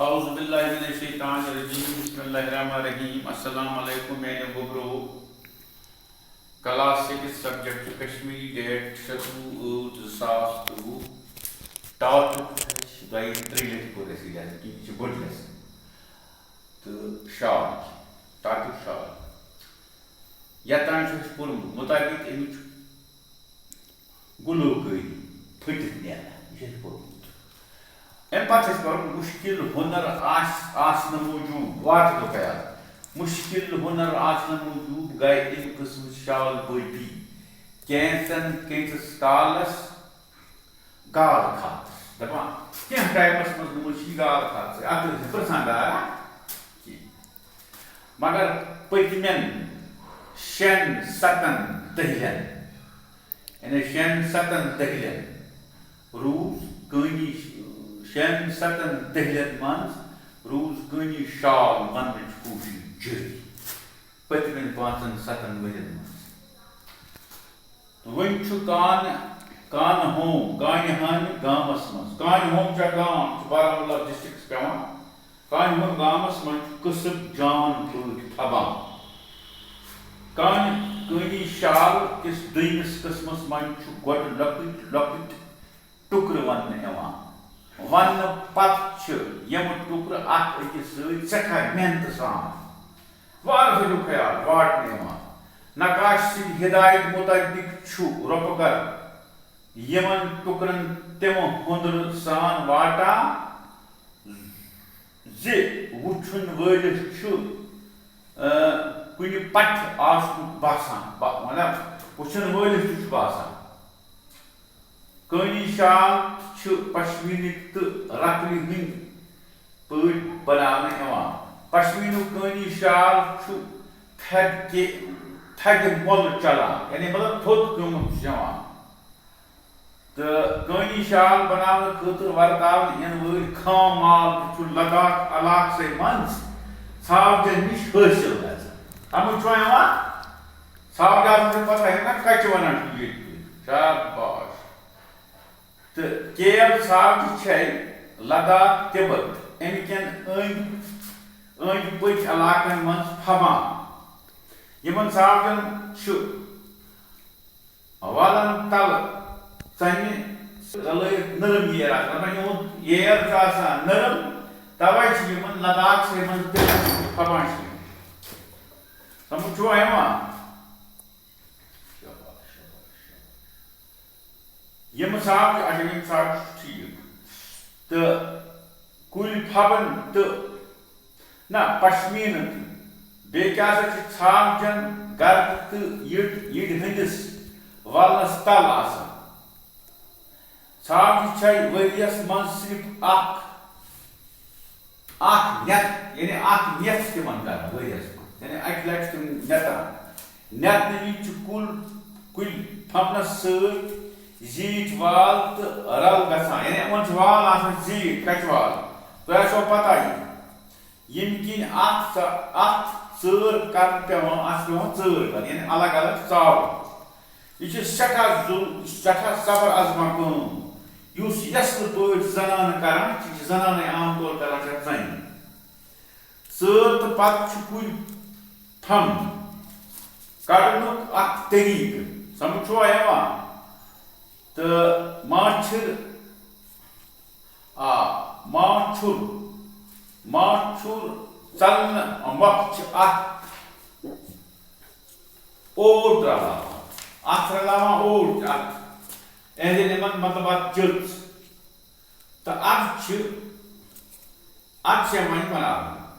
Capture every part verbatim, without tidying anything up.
اعوذ باللہ من الشیطان الرجیم، بسم اللہ الرحمن الرحیم۔ السلام علیکم میانیو گوبرو۔ Class six, subject Kashmiri, date شتوُہ ٲٹھ زٕ ساس تہٕ وُہ۔ ٹاپک چھُ دۄیہِ ترٛیٚیہِ لٹہِ کوٚر اَسہِ یہِ لیسن، کہِ یہِ چھِ بٔڑ لیسن۔ تہٕ شال، ٹاپک شال۔ یتھ تام چھُ اَسہِ پوٚرمُت، مُطابق اَمِچ گُلوکٲری پھٔٹِتھ نیران، یہِ چھُ اَسہِ پوٚرمُت۔ اَمہِ پتہٕ چھُ اَسہِ پَرُن مُشکِل ہُنر آس-، آسنہٕ موٗجوٗب، واتہٕ گوٚو خیال۔ مُشکِل ہُنر آسنہٕ موٗجوٗب گٔے اَمہِ قٕسمٕچ شال بٔڑی۔ کینٛژن کینٛژس کالس گال کھاتس۔ دَپان، کینٛہہ ٹایمس منٛز نِمو أسۍ یہِ گال کھاتسٕے، اَتھ ٲسۍ نہٕ پرٛژھان گارا کینٛہہ۔ مگر پٔتمٮ۪ن شٮ۪ن ستن دٔہلٮ۪ن، یعنی شٮ۪ن ستن دٔہلٮ۪ن روٗز کٲنی، شٮ۪ن ستن دٔہلٮ۪ن منٛز روٗز کٲنی شال وننٕچ کوٗشش جٲری۔ پٔتمٮ۪ن پانٛژن ستن ؤرین منٛز۔ وۄنۍ چھُ کانہٕ، کانہٕ ہوم، کانہِ ہامہِ گامس منٛز۔ کانہِ ہوم چھا گام، چھُ بارہمولہ ڈسٹرکٹس پٮ۪وان۔ کانہِ ہوم گامس منٛز چھُ قٕسم جان پٲٹھۍ پھبان۔ کانہِ، کٲنی شال کِس دوٚیمِس قٕسمس منٛز چھُ گۄڈٕ لۄکٕٹۍ لۄکٕٹۍ ٹُکرٕ وننہٕ یِوان۔ وننہٕ پتہٕ چھِ یِم ٹُکرٕ اکھ أکِس سۭتۍ سٮ۪ٹھاہ محنتہٕ سان وارٕ فِرُک خیال واٹنہٕ یِوان۔ نقاش سٕنٛدِ ہدایت مُطٲبِق چھُ رۄپہٕ گر یِمن ٹُکرن تِمہٕ ہُنرٕ سان واٹان زِ وُچھُن وٲلِس چھُ، آ، کُنہِ پٹھِ آسنُک باسان، با-، مطلب، وُچھُن وٲلِس تہِ چھُ باسان۔ کٲنی شال چھِ پشمیٖنٕکۍ تہٕ رکلہِ ہٕنٛدۍ پٲٹھۍ بناونہٕ یِوان۔ پشمیٖنُک کٲنی شال چھُ تھدِ کے-، تھدِ مۄلہٕ چلان، یعنی مطلب تھوٚد قۭمتھ چھُ یِوان۔ تہٕ کٲنی شال بناونہٕ خٲطرٕ ورتاونہٕ یِنہٕ وٲلۍ خام مال تہِ چھُ لداخ علاقسٕے منٛز ژھاوجن نِش حٲصِل گژھان۔ سمجھ چھُوا یِوان؟ ژھاوجہِ آسان چھِ پتہ ہیٚکان کَچہِ وَنان چھُ ییٚتہِ۔ شاباش۔ تہٕ کیب ژھاوجہِ چھے لداخ تِبت اَمہِ کٮ۪ن أنٛدۍ، أنٛدۍ پٔکۍ علاقن منٛز پھبان۔ یِمن ژھاوجن چھُ وَلَن تَلہٕ ژَمہِ رَلٲوِتھ نرم ییر آسان۔ دَپان، یِہُنٛد ییر چھُ آسان نرم، تَوَے چھِ یِمَن لداخسٕے منٛز تِلہٕ پھَبان چھِ یِم۔ سَمٕجھ چھُوا یِوان؟ یِم ژھاوجہِ، اچھا، یِم ژھاوجہِ چھِ ٹھیٖک۔ تہٕ کُلۍ پھَبَن تہٕ نہ، پشمیٖنہٕ تہِ۔ بیٚیہِ کیٛاہ سا چھِ ژھاوجن گردٕ تہٕ یٔڈ، یٔڈ ہٕنٛدِس ولنس تل آسان؟ ژھاوجہِ چھے ؤریَس منٛز صرف اکھ، اکھ نٮ۪ت، یعنی اکھ نٮ۪ت تِمن کران ؤریَس منٛز، یعنی اکہِ لٹہِ چھِ تِم نٮ۪تان۔ نٮ۪تنہٕ وِزِ چھُ کُل، کُلۍ پھمنس سۭتۍ زیٖٹھۍ وال تہٕ رل گژھان، یعنی یِمن چھِ وال آسان زیٖٹھۍ، کچہِ وال۔ تۄہہِ آسیو پتہ یہِ۔ ییٚمہِ کِنۍ اَتھ ژ-، اَتھ ژٲر کَرٕنۍ پٮ۪وان، اَتھ چھِ پٮ۪وان ژٲر کَرٕنۍ، یعنی الگ الگ ژاوُن۔ یہِ چھِ سٮ۪ٹھاہ ظُل-، سٮ۪ٹھاہ صبر آزما کٲم، یُس یَژھٕ پٲٹھۍ زنانہٕ کَران چھِ، یہِ چھِ زنانَے عام طور کَران چھِ اَتھ زَنہِ۔ ژٲر تہٕ پَتہٕ چھُ کُلۍ پھَم کَڑنُک اَکھ طریٖقہٕ، سَمٕجھ چھُوا یِوان؟ تہٕ ماچھِر آ، ماچھُر، ماچھُر ژلنہٕ مۄکھ چھِ اَتھ اوٹ رلاوان۔ اَتھ رلاوان اوٹ، اَتھ، یعنی یِمن مطلب اَتھ جٔژ۔ تہٕ اَتھ چھِ، اَتھ چھِ یِوان بناونہٕ۔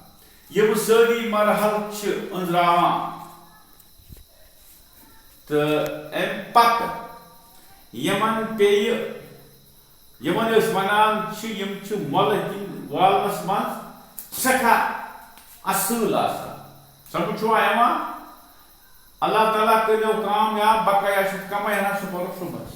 یِم سٲری مرحلہٕ چھِ أنٛزراوان۔ تہٕ اَمہِ پتہٕ یِمن پیٚیہِ، یِمن أسۍ وَنان چھِ، یِم چھِ مۄلہٕ ہٕنٛدۍ والنَس منٛز سٮ۪ٹھاہ اصٕل آسان۔ سَمٕجھ چھُوا یِوان؟ اللہ تعالیٰ کٔرِو کامیاب، بقایا چھِ کَمٲے ہنا سُہ پَرُکھ صُبحَس۔